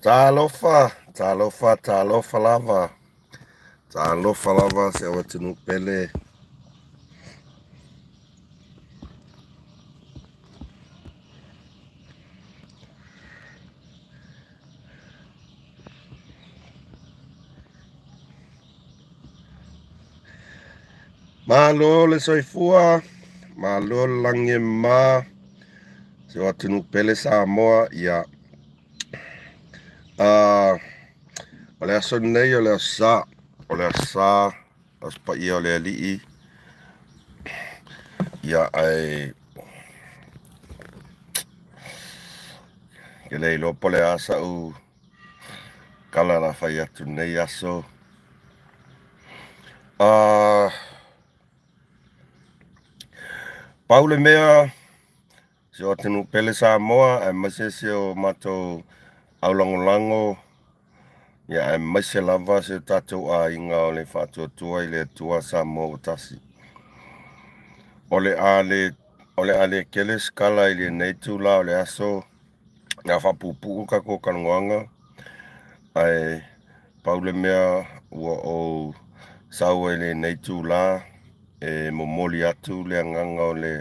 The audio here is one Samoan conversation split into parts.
Talofa, talofa, talofa lava. Talofa lava si ou atunuu pele. Malo le soifua, malo le lagi e mama, si ou atunuu pele Samoa, ia. O le aso lenei o le Aso Sa, o le Aso Sa, Aso Paia o le Alii, ia ae ke le iloa po o le a sa'u tala o le a fai atu i lenei aso. Pau le mea si o atunuu pele Samoa aemaise si o matou aulagolago, ia aemaise lava si o tatou aiga o le Faatuatua i le Atua Samoa ua tasi. O le a le o le a le tele se tala i lenei itula o le aso, o le a faapuupuu le tatou talanoaga, ae pau le mea ua ou sau ai i lenei itula e momoli atu le agaga o le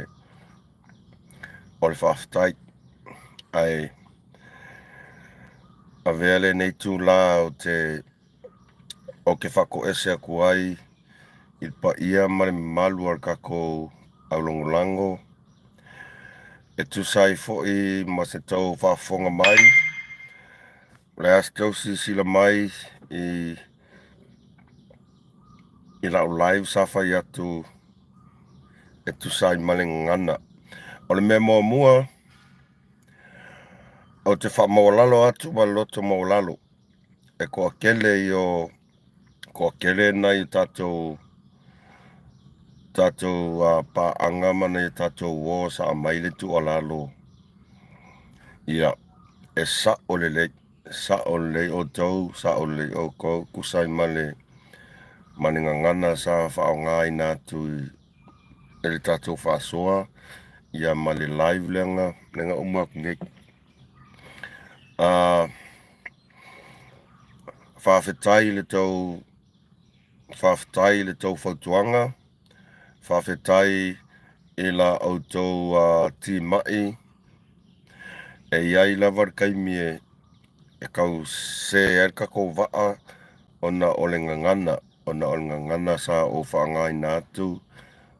o le faafetai, ae avea lenei itula ou te ou te faatoese atu ai i le paia ma le mamalu o le tatou aulagolago e tusa ai foi ma se tou faafofoga mai. O le a se tou silasila mai i i lau live sa fai atu e tusa ai ma le gagana. O le mea muamua, ou te faamaualalo atu ma le loto maualalo, e toatele i o toatele nai o tatou tatou paaga ma nai o tatou uo sa aumai le tuualalo, ia, e sa'o lelei, sa'o lelei outou, sa'o lelei outou, tusa ai ma le ma le gagana sa faaaogaina atu e le tatou faasoa, ia ma le live lea na lea na uma atu nei. Faafetai i le tou faafetai i le tou fautuaga, faafetai i la outou timai. E i ai lava le taimi e e tau sē ai le tatou vaa ona o le gagana, ona o le gagana sa ou faaaogaina atu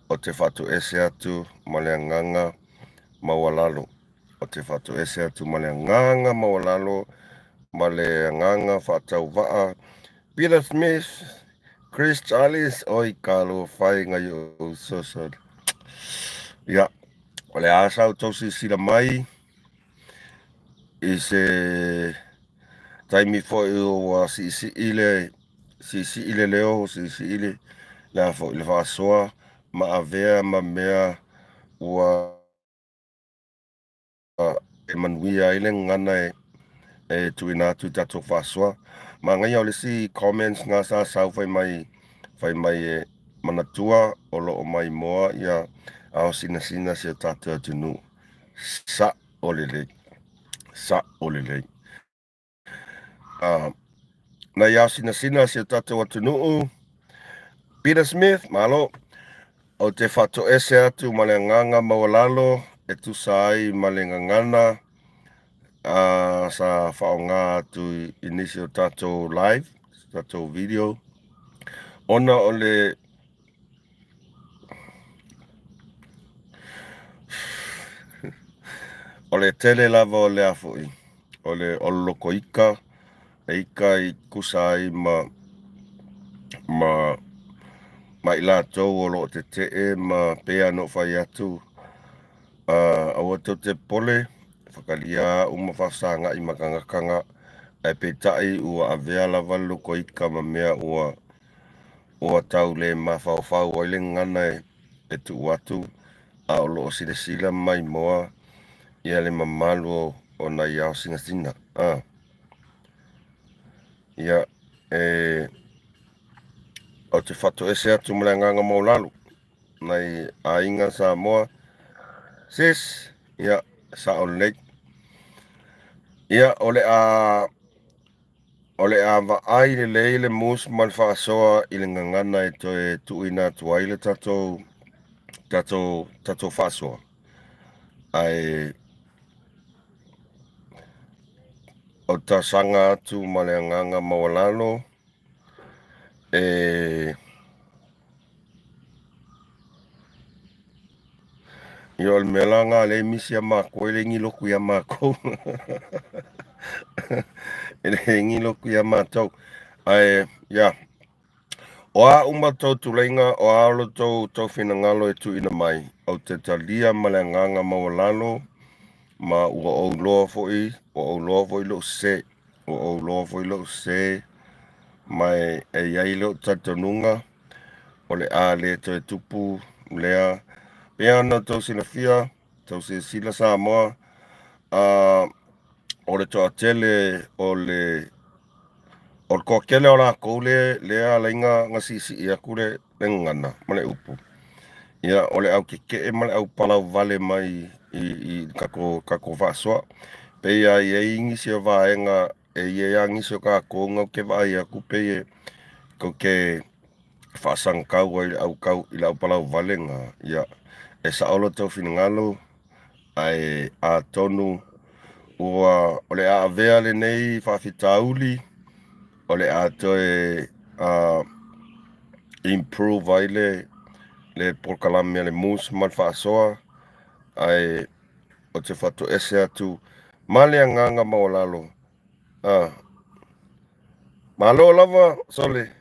ou te faatoese atu ma le agaga maualalo. Ou te faatoese atu ma le agaga maualalo ma le agaga faatauvaa. Peter Smith, Chris Charles, oi talofa e nai ou uso. Ia, o le a sa outou silasila mai i se taimi foi ua siisii le siisii le leo, siisii le le a foi le faasoa ma avea ma mea ua e manuia ai le gagana e e tuuina atu i tatou faasoa. Manaia o le isi comments na sa sau fai mai fai mai e manatua o lo o maimoa ia ao sinasina si o tatou atunuu. Sa'o lelei, sa'o lelei. Nai ao sinasina si o tatou atunuu, Peter Smith, malo. Ou te faatoese atu ma le agaga maualalo e tusa ai ma le gagana sa faaaoga atu i nisi o tatou live, tatou video, ona o le o le tele lava o le a foi, o le o le lotoika, e ika i tusa ai ma ma ma i latou o lo o tetee ma pei lava ona ou fai atu, aua tou te popole, whakalia au ma faafesagai ma tagata na, ae peitai ua avea lava le lotoika ma mea ua ua tau le mafaufau ai le gagana e e tuu atu, a o lo o silasila maimoa ia le mamalu o o nai ao sinasina. Ia, e ou te faatoese atu ma le agaga maualalo nai aiga Samoa, sis, ia, sa'o lelei. Ia, o le a O le a vaai lelei le mus ma le faasoa i le gagana e toe tuuina atu ai le tatou tatou tatou faasoa. Ae o talosaga atu ma le agaga maualalo e Ia o le mea la lena lea e misi ia matou e leai ni lotu ia matou. E leai ni lotu ia matou. Ae ia, o a uma tou tuleiga, o a lo tou tou finagalo e tuuina mai, ou te talia ma le agaga maualalo, ma ua ou iloa foi, ua ou iloa foi lou sese, ua ou iloa foi lou sese, ma e i ai lou talitonuga, o le a le toe tupu lea. Pei ona outou silafia, tou silasila Samoa, a o le toatele o le o le toatele o latou le lea alai na na siisii atu le le gagana ma le upu. Ia o le au tetee ma le au palauvale mai i i tatou tatou faasoa. Pei lava e i ai nisi o vaega e i ai lava nisi o tatou na ou te vaai atu pei e tou te faasagatau ai i le au tau i le au palauvale lena, ia e sao lo outou finagalo, ae atonu ua o le a avea lenei faafitauli o le a toe improve ai le le polokalame a le MUS ma le faasoa, ae ou te faatoese atu ma le agaga maualalo. Ah, malo lava, sole.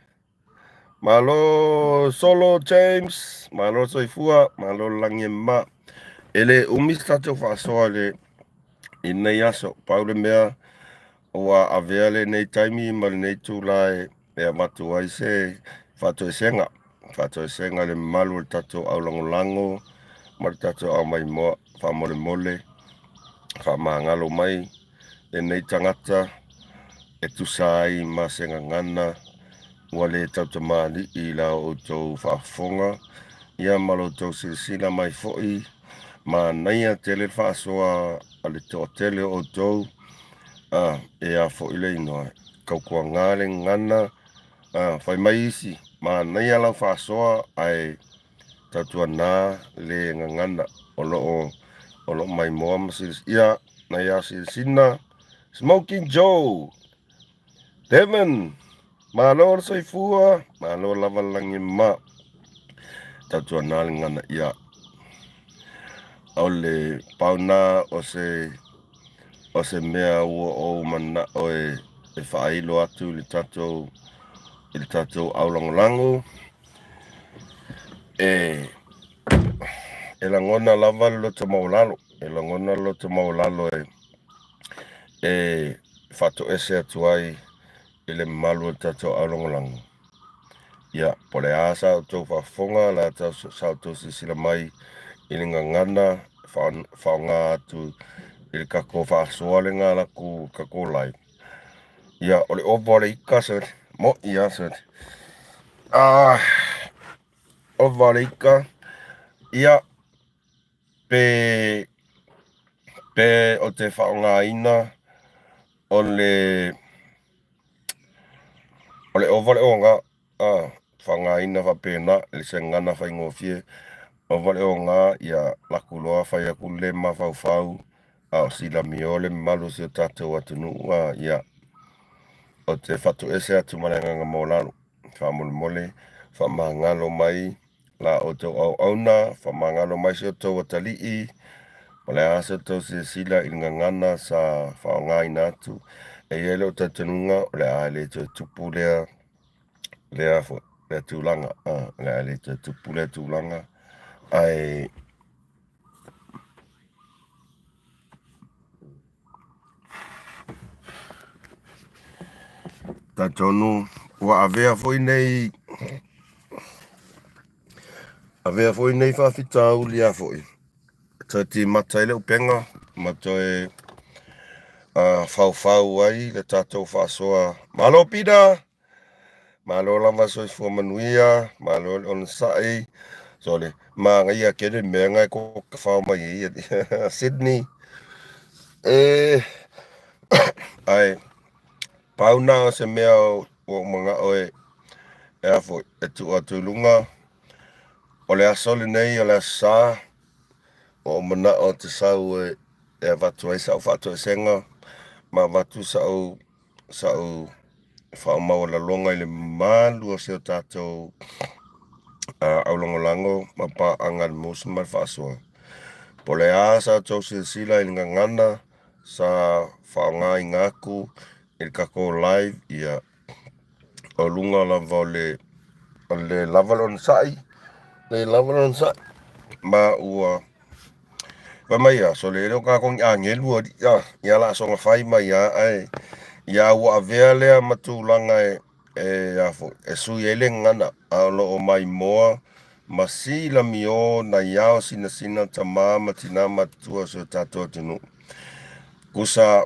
Malo Solo James, malo soifua, malo le lagi e mama. E le umi se tatou faasoa i le i lenei aso. Pau le mea ua avea lenei taimi ma lenei itula e e avatu ai se faatoesega, faatoesega i le mamalu o le tatou aulagolago ma le tatou aumaimoa. Faamolemole, faamagalo mai lenei tagata e tusa ai ma se gagana ua le tautamalii i la outou faafofoga, ia ma lo outou silasila mai foi. Manaia tele le faasoa a le toatele o outou, a e a foi le inoa, tautuaga le gagana, a fai mai isi, manaia lau faasoa ae tautuana le gagana o lo o o lo o maimoa ma silasila ia nai a silasina Smoking Joe Devin malo le soifua malo lava le lagi ma tautuana le gagana ia o le pauna o se o se mea ua ou manao e e faailo atu i le tatou i le tatou aulagolago e e lagona lava le loto maualalo, e lagona le loto maualalo e e faatoese atu ai i le mamalu o le tatou aulagolago. Ia, po o le a sa outou faafofoga, le a sa outou silasila mai i le gagana faaaoga atu i le tatou faasoa lena latou tatou live. Ia, o le ova o le ika se mo'i a se ah, ova o le ika. Ia, pe pe o te faaaogaina o le o le ova o le oga a faaaogaina faapena i se gagana faigofie ova le oga ia laku loa fai atu le mafaufau a o silamio le mamalu o si o tatou atunuu a ia o te faatoese atu ma le agaga maualalo faamolemole faamagalo mai la outou auauna, faamagalo mai si outou atalii, o le a se outou silasila i le gagana sa faaaogaina atu. E i ai lou talitonuga o le a le toe tupu lea lea foi lea tulaga, o le a le toe tupu lea tulaga, ae talitonu ua avea foi nei avea foi nei faafitauli a foi toe timata ai le upega ma toe faufau ai le tatou faasoa. Malo Pita! Malo lava soifua manuia, malo le onosai. Sole, manaia tele mea na e tofao mai ai Sydney. E, ae Pau na o se mea ua ou manao e e a foi e tuu atu i luga, o le aso lenei o le Aso Sa, ua ou manao ou te sau e e avatu ai sau faatoesega ma avatu sau sau faamaualaloga i le mamalu o si o tatou aulagolago ma paaga i le musu ma le faasoa. Po o le a sa outou silasila i le gagana sa faaaogaina atu i le tatou live, ia, o luga lava o le o le lava le onosai, le lava le onosai, ma ua fai mai ia, sole e le o tatou ni agelu alii, a, ia la soona fai mai lava, ae ia ua avea lea ma tulaga e e a foi e sui ai le gagana, a o lo o maimoa ma silamio nai ao sinasina tama ma tina matutua o si o tatou atunuu. Tusa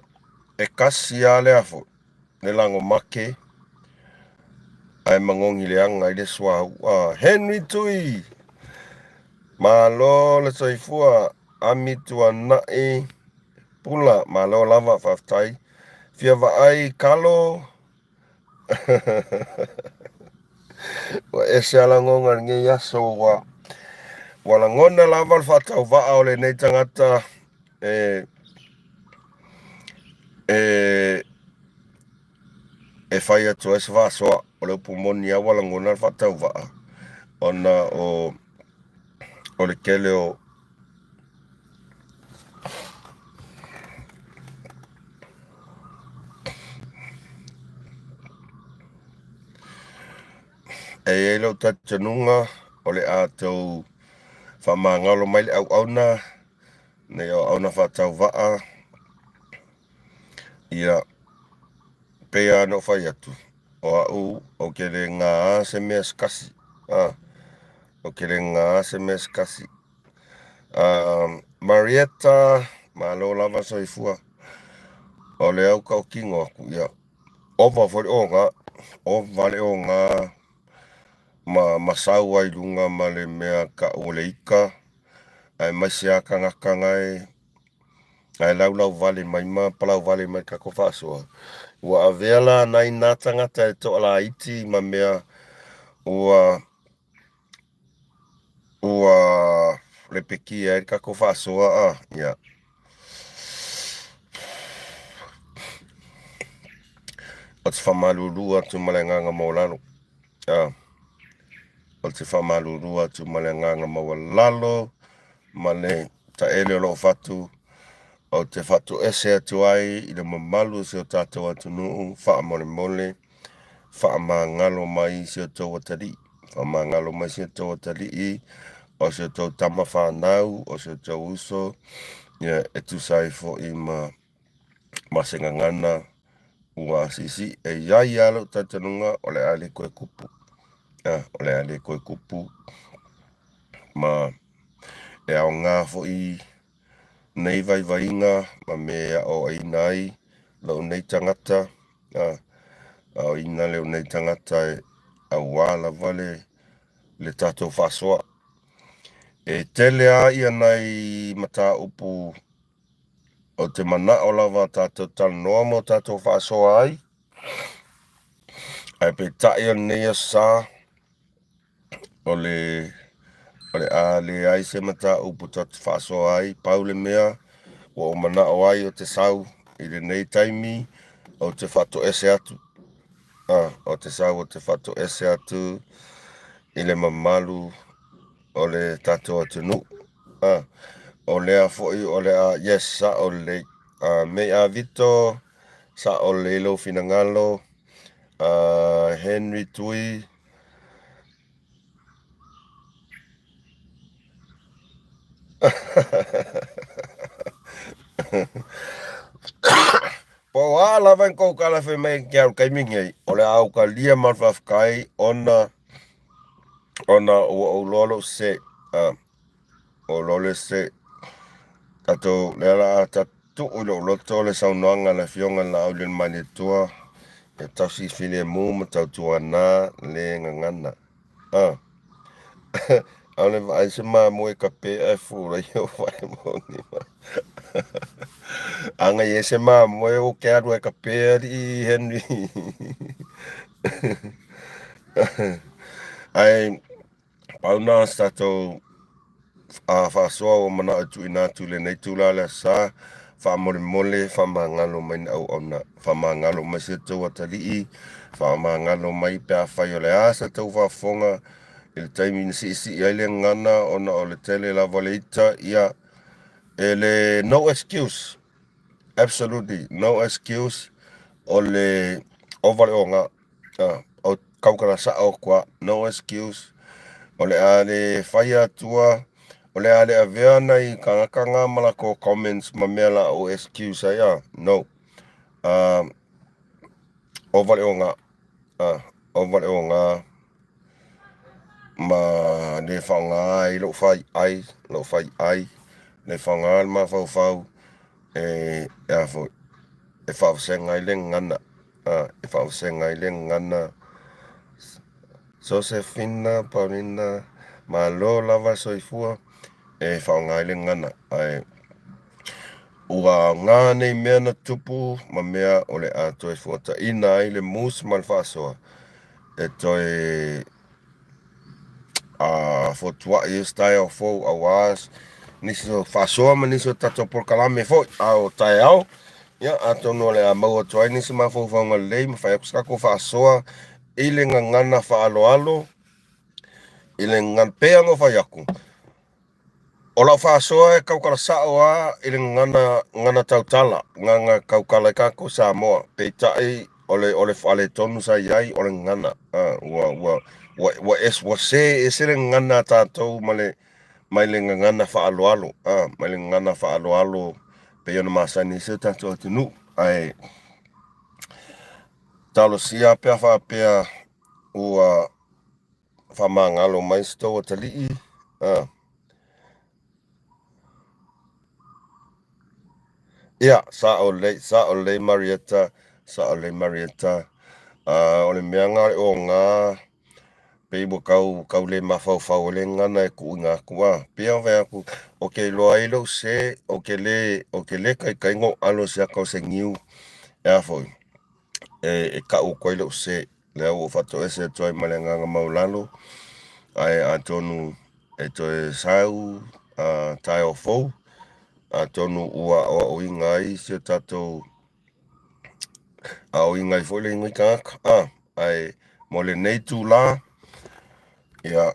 e kasi lava le a foi le lago make ae magogi leaga ai le suauu. A Henry Tui, malo le soifua, Ami Tuanai Pula, malo lava, faafetai. Fia vaai kalo. Ua ese a lagona i lenei aso ua ua lagona lava le faatauvaa o lenei tagata e e e fai atu ai se faasoa. O le upu moni lava ua lagona le faatauvaa ona o o le tele o E i ai lou talitonuga o le a tou faamagalo mai le auauna, nei auauna faatauvaa, ia, pei lava ona ou fai atu, o au ou te le gā se mea se tasi, a, ou te le gā se mea se tasi. Marietta, malo lava soifua. O lea ua tautino atu, ia, ova foi le oga, ova le oga ma, ma sau ai i luga ma le mea tau o le ika, aemaise lava tagata na e, na e laulauvale mai ma palauvale mai i le tatou faasoa. Ua avea la nai na tagata e toalaiti ma mea ua Ua lepetia ai le tatou faasoa a, ia. Ou te faamalulu atu ma le agaga maualalo. A, ou te faamalulu atu ma le agaga maualalo ma le taele o lou fatu. Ou te faatoese atu ai i le mamalu o si o tatou atunuu faamolemole. Faamagalo mai si o outou atalii, faamagalo mai si o outou atalii, o si o outou tama fanau, o si o outou uso, ia e tusa ai foi ma, ma se gagana ua asiasi. E i ai lava lou talitonuga o le a le toe tupu, a, o le a le toe tupu, ma e aoga foi nei vaivaiga ma mea e aoaina ai lou nei tagata, a, aoaina lou nei tagata e auā lava le, le tatou faasoa. E tele lava ia nai mataupu ou te manao lava tatou talanoa ma o tatou faasoa ai, ae peitai o lenei aso sa, O le, o le a leai se mataupu tatou te faasoa ai, pau le mea ua ou manao ai ou te sau i lenei taimi, ou te faatoese atu, a, ou te sau ou te faatoese atu i le mamalu o le tatou atunuu. A, o lea foi o le a, yes, sao lelei. A, May A Vito, sao lelei lou finagalo. A, Henry Tui, Po o a lava ni kou tala fai mai ke au taimi nei, o le a ou talia ma le faafetai ona ona ua ou loa lou sese. A, ua ou loa le sese. Tatou, lea la a tuu i lou loto le saunoaga a le Afioga i le Laau i le Malietoa, ia tausi filemu ma tautuana le gagana. A. ʻAʻole vaai se mamoe kape ae fulaia o vae moni mai. Aga i se mamoe o ke alu e kape aliʻi Henry. Ae pau na se tatou faasoa ua manao e tuuina atu i lenei itula le aso sa, faamolemole faamagalo mai na auauna, faamagalo mai si outou atalii, faamagalo mai pe afai o le a sa tou faafofoga i le taimi na siisii ai le gagana ona o le tele lava o le ita, ia e le no excuse. Absolutely no excuse o le ova le oga o kaukala sao kua no excuse o le a le faia atua o le a le avea nai kangaka nga ma lako comments ma mea la o excuse ai a no ova le oga ova le oga ma le faaaoga ai lou faiai lou faiai le faaaoga le mafaufau e a foi e faavasega ai le gagana e faavasega ai le gagana. Sosefina Paulina, malo lava soifua e faaaoga ai le gagana ae ua aoga nei mea na tupu ma mea o le a toe fuataina ai le mus ma le faasoa e toe fotuai ai se taeao fou aua nisi o faasoa ma nisi o tatou polokalame foi a o taeao. Ia, atonu o le a maua atu ai nisi mafaufauga lelei ma fai atu se tatou faasoa i le gagana faaaloalo i le gagana pei ona fai atu. O lau faasoa e tautala sao lava i le gagana gagana tautala, gagana tautala ai tatou Samoa. Peitai o le o le faaletonu sa i ai o le gagana. Ua ua ua ua ese ua se ese le gagana a tatou ma le mai le gagana faaaloalo, mai le gagana faaaloalo pei ona masani ai si o tatou atunuu. Ae talosia pe a faapea ua faamagalo mai se tou atalii. Ia, sao lelei, sao lelei Marieta, sao lelei Marieta. O le mea lena o le oga, pei ua tau, tau le mafaufau ai le gagana e tuuina atu a. Pei ona fai atu, ou te iloa ai lou se, ou te le, ou te le taitai ona ou alo i se ata o se niu, e a foi, e tau atu ai lou se. Lea ua ou faatoese atu ai ma le agaga maualalo, ae atonu e toe sau a taeao fou, atonu ua aoaoina ai si o tatou aoaoina ai foi lenei tagata. Ae mo lenei itula, ia,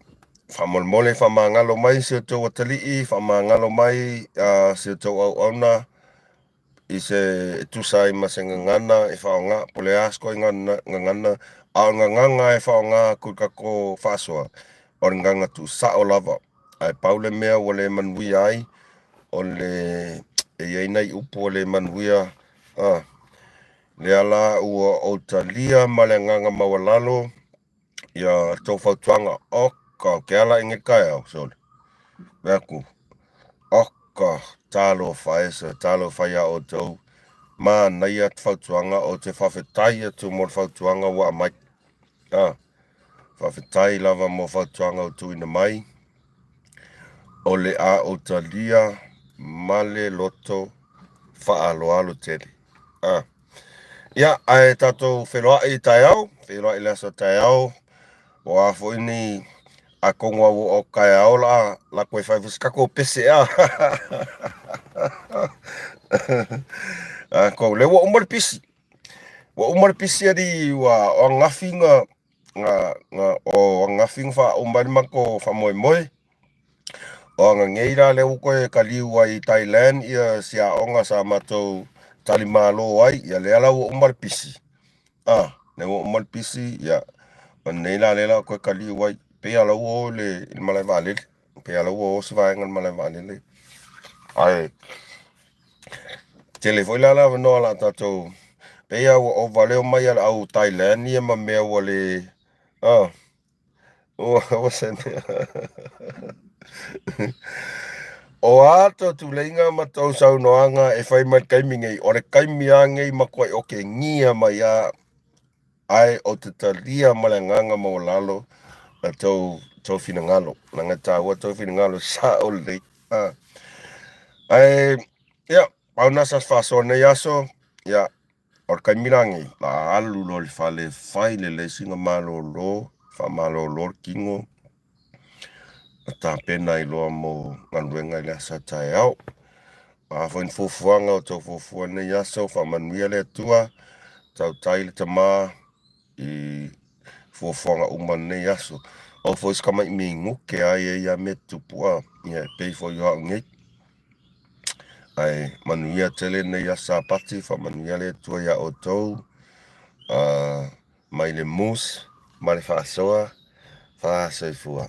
faamolemole faamagalo mai si outou atalii, faamagalo mai si outou auauna i se e tusa ai ma se gagana e faaaoga, po o le a se ituaiga gagana, a o le gagana e faaaoga atu i le tatou faasoa, o le gagana tuusao lava. Ae pau le mea ua le manuia ai, o le e i ai nai upu ua le manuia, a, lea la ua ou talia ma le agaga maualalo ia tou fautuaga. Oka, ke ala i nei taeao, sole. Fai atu, oka, talofa e sa, talofa iā outou. Manaia fautuaga, ou te faafetai atu mo le fautuaga ua aumai. A, faafetai lava mo fautuaga ua tuuina mai. O le a ou talia ma le loto faaaloalo tele. A. Ia, ae tatou feiloai i taeao, feiloai i le aso taeao. O a foi ni atonu a ua oo atu taeao la la toe fai foi se tatou pese ea. Atonu lea ua uma le pisi. Ua uma le pisi alii ua o ananafi na na na o ananafi na faauma ai le matou faamoemoe. O ananei la lea ua toe kaliu ai i Thailand ia si aoga sa matou talimalo ai, ia lea la ua uma le pisi. A, lea ua uma le pisi, ia o nei la lea la ua toe kaliu ai. Pei lava la ua o i le malae vaalele, pei lava la ua o se vaega i le malae vaalele. Ae tele foi la le avanoa o le a tatou, pei lava ua ova le omai a le au Thailand ia ma mea ua le, a. Ua se mea. O a tou tuleiga ma tou saunoaga e fai mai i le taimi nei, o le taimi lava nei matuai otegia mai lava, ae ou te talia ma le agaga maualalo la tou tou finagalo, leaga e taua tou finagalo e sao lelei. Ae ia, pau na sa faasoa nei aso, ia, o le taimi lenei, la alu loa i le fale e fai lelei sina malolo, faamalolo le tino, ma tapena ai loa mo galuega i le aso a taeao. O a foi ni fuafuaga o tou fuafua i lenei aso, faamanuia le Atua, tautai le Tama i fuafuaga uma o lenei aso. Aua foi se tamai minute lava ia i ia mea tutupu a, ia e pei foi o au nei. Ae manuia tele lenei aso Sapati, faamanuia le Atua iā outou, mai le Moose ma le faasoa, faasoifua.